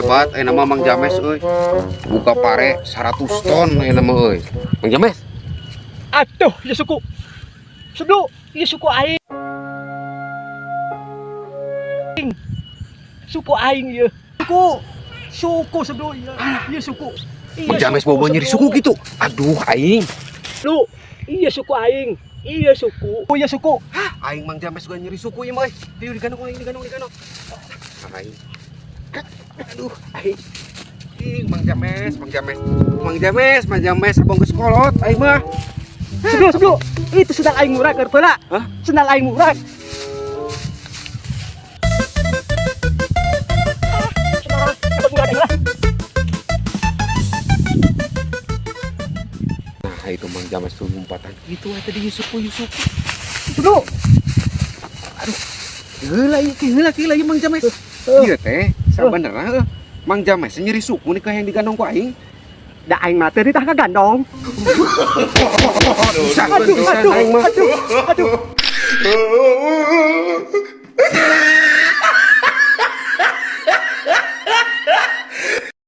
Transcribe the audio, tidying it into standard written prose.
Hebat ayeuna mah Mang James euy. Buka pare 100 ton ayeuna mah euy. Mang James. Aduh, ya suku. Sebelum, ya suku aing. Suku aing ya. Suku. Suku sebelum ya. Iya suku. Iya, Mang James bawa nyeri suku gitu. Aduh aing. Lu, iya suku aing. Iya suku. Oh iya suku. Hah, aing Mang James gua nyeri suku ieu mah euy. Ayo digandong aing, digandong, digandong. Aing. Aduh, aing. Ih, Mang James, Mang James. Mang James, Mang James abang geus kolot aing mah. Sebelum, sebelum. Itu sendal aing murah keur. Hah? Sendal aing murah. Nah, itu Mang James tuh lompatan. Itu eta di suku suku. Sebelum. Aduh. Heula ieu ki, heula ki ieu Mang James. Ieu teh sabenerna heuh. Mang James nyeri suku nih yang digandong ku aing. Da aing mah teu ditah kagandong. Bisa, Aduh, bisa aduh, aing mah. Aduh, aduh.